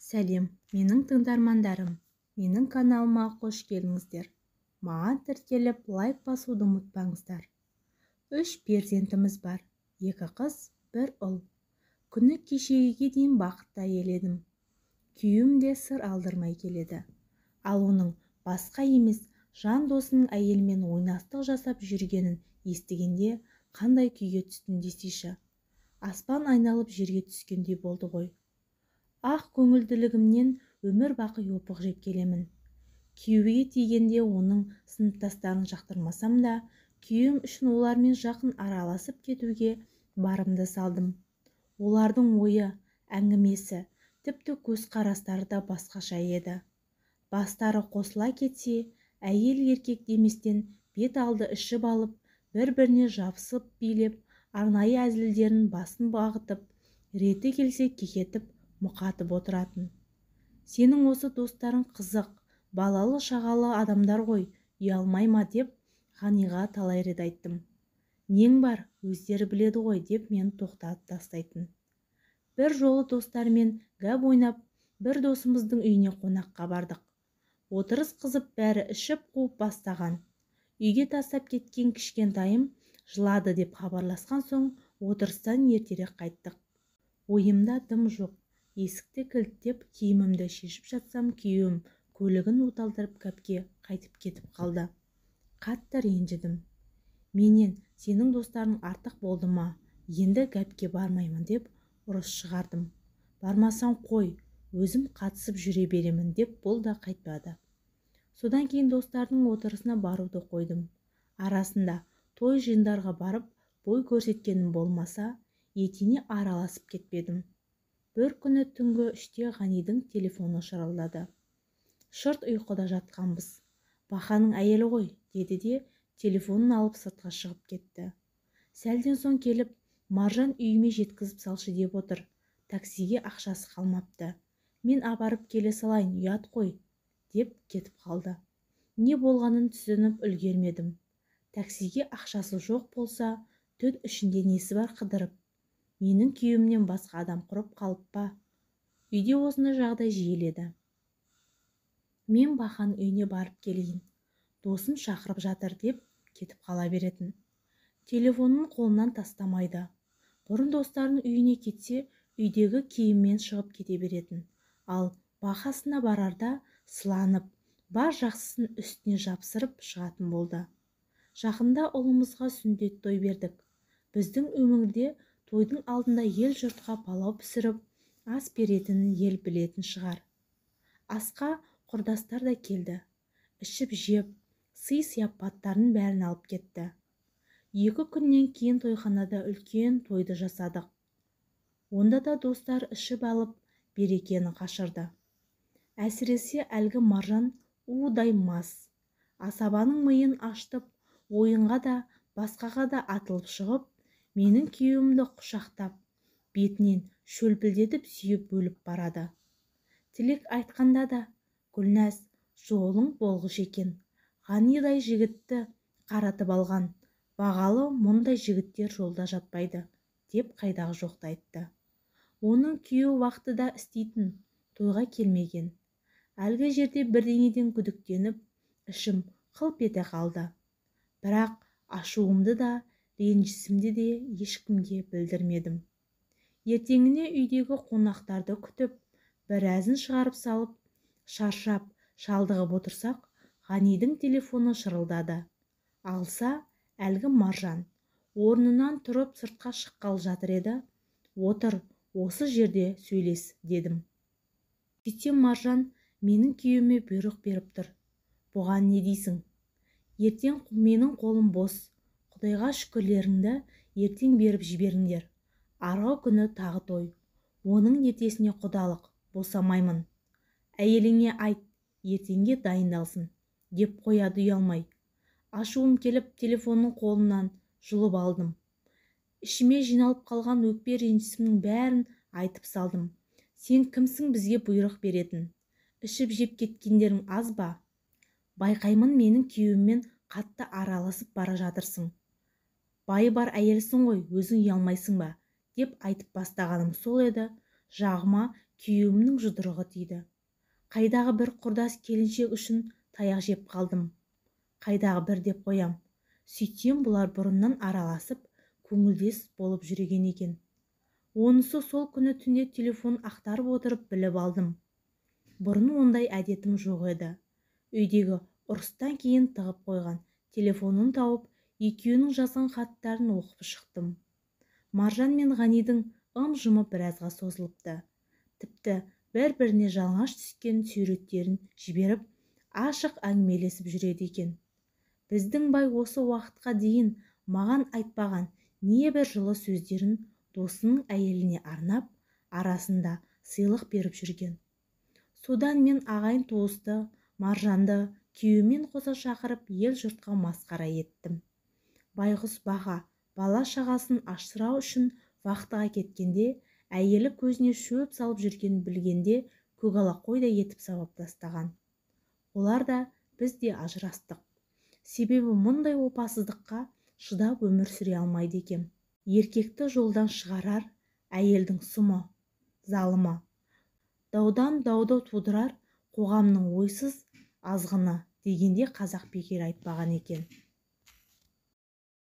Сәлем, менің тыңдармандарым! Менің каналыма қош келдіңіздер. Маған тіркеліп, лайк басуды ұмытпаңыздар. 3 перзентіміз бар. 2 қыз, 1 ұл. Күні кешегіге дейін бақытты әйел едім. Күйеуім де сыр алдырмай келеді. Ал оның басқа емес, жан досының әйелімен ойнастық жасап жүргенін естігенде қандай күйге түстім десейші. Аспан айналып жерге түскендей болды ғой. Ақ көңілділігімнен өмір бақи опық жеп келемін. Күйеуге тигенде оның сыныптастарын жақтырмасам да, күйеуім үшін олармен жақын араласып кетуге барымды салдым. Олардың ойы, әңгімесі, тіпті көзқарастары да басқаша еді. Бастары қосыла кетсе, әйел еркек деместен бет алды ішіп алып, бір-біріне жабысып билеп, арнайы әзілдерін басын бағытып, реті келсе кекетіп, мұқатып отыратын. Сенің осы достарың қызық, балалы шағалы адамдар ғой, ұялмай ма деп Ғаниға талай рет айттым. Нең бар, өздері біледі ғой деп мені тоқтатып тастайтын. Бір жолы достарымен гәп ойнап, бір досымыздың үйіне қонаққа бардық. Отырыс қызып бәрі ішіп қуып бастаған. Үйге тастап кеткен кішкентайым жылады деп хабарласқан соң отырыстан ертерек қайттық. Ойымда дым жоқ. Есікті кілттеп, киімімді шешіп жатсам, күйеуім көлігін оталдырып кәпке қайтып кетіп қалды. Қатты ренжідім. Менен сенің достарың артық болды ма? Енді гәпке бармаймын деп ұрыс шығардым. Бармасаң қой, өзім қатысып жүре беремін деп бұл да қайтпады. Содан кейін достардың отырысына баруды қойдым. Арасында той жиындарға барып, бой көрсеткенім болмаса, етене араласып кетпедім. Бір күні түнгі 3-те Ғанидің телефоны шырылдады. Шырт ұйқыда жатқанбыз. Баханың әйелі ғой, деді де телефонын алып сыртқа шығып кетті. Сәлден соң келіп, Маржан үйіме жеткізіп салшы деп отыр. Таксиге ақшасы қалмапты. Мен апарып келе салайын, ұят қой, деп кетіп қалды. Не болғанын түсініп үлгермедім. Таксиге ақшасы жоқ болса, түн ішінде несі бар қыдырып? Менің күйеуімнен басқа адам құрып қалып па? Үйде осындай жағдай жиіледі. Мен Баханың үйіне барып келейін. Досым шақырып жатыр деп кетіп қала беретін. Телефонын қолынан тастамайды. Бұрын достарының үйіне кетсе, үйдегі киіммен шығып кете беретін. Ал Бахасына барарда сыланып, бар жақсысын үстіне жапсырып шығатын болды. Жақында ұлымызға сүндет той бердік. Біздің өңірде тойдың алдында ел жұртқа палау пісіріп, ас беретінін ел білетін шығар. Асқа құрдастар да келді. Ішіп жеп, сый-сияпаттарын бәрін алып кетті. 2 күннен кейін тойханада үлкен тойды жасадық. Онда да достар ішіп алып, берекені қашырды. Әсіресе әлгі Маржан удай мас. Асабаның миын аштып, ойынға да, басқаға да атылып шығып, менің күйеуімді құшақтап, бетінен шөлпілдетіп сүйіп бөліп барады. Тілек айтқанда да, Гүлназ, жолың болғыш екен. Ғанидай жігітті қаратып алған, бағалы мұндай жігіттер жолда жатпайды, деп қайдағы жоқты айтты. Оның күйеуі вақтыда істейтін, тойға келмеген. Әлгі жерде бірдеңеден күдіктеніп, ішім қылп ете қалды. Бірақ ашуымды да, ренжісімді де ешкімге білдірмедім. Ертеңіне үйдегі қонақтарды күтіп, біразын шығарып салып, шаршап, шалдығып отырсақ, Ғанидің телефоны шырылдады. Алса, әлгі Маржан. Орнынан тұрып сыртқа шыққалы жатыр еді. Отыр, осы жерде сөйлес, дедім. Сөйтсем Маржан менің күйеуіме бұйрық беріп тұр. Бұған не дейсің? Ертең менің қолым бос. Құдайға шүкірлеріңді ертең беріп жіберіңдер. Арғы күні тағы той. Оның ертесіне құдалық, босамаймын. Әйеліңе айт, ертеңге дайындалсын, деп қояды ұялмай. Ашуым келіп, телефонның қолынан жұлып алдым. Ішіме жиналып қалған өкпе ренжісімнің бәрін айтып салдым. Сен кімсің бізге бұйрық беретін? Ішіп жеп кеткендерің аз ба? Байқаймын, менің күйеуіммен қатты араласып бара жатырсың. Байы бар әйелсің ғой, өзің ұялмайсың ба? Деп айтып бастағаным сол еді, жағыма Күйеуімнің жұдырығы тиді. Қайдағы бір құрдас келіншек үшін таяқ жеп қалдым. Қайдағы бір деп қоям. Сөйтсем, бұлар бұрыннан араласып, көңілдес болып жүрген екен. Онысы сол күні түнде телефон ақтарып отырып біліп алдым. Бұрын ондай әдетім жоқ еді. Үйдегі ұрыстан кейін тығып қойған телефонын тауып, екеуінің жазған хаттарын оқып шықтым. Маржан мен Ғанидің ым-жымы біразға созылыпты. Тіпті бір-біріне жалаңаш түскен суреттерін жіберіп, ашық әңгімелесіп жүреді екен. Біздің бай осы уақытқа дейін маған айтпаған небір жылы сөздерін досының әйеліне арнап, арасында сыйлық беріп жүрген. Содан мен ағайын туысты, Маржанды күйеуімен қоса шақырып, ел жұртқа масқара еттім. Байғұс баға бала шағасын асырау үшін вахтаға кеткенде, әйелі көзіне шөп салып жүргенін білгенде көгала қойдай етіп сабап тастаған. Олар да, біз де ажырастық. Себебі мұндай опасыздыққа шыдап өмір сүре алмайды екем. Еркекті жолдан шығарар әйелдің сұмы, залымы. Даудан дауды тудырар қоғамның ойсыз азғыны дегенде қазақ бекер айтпаған екен.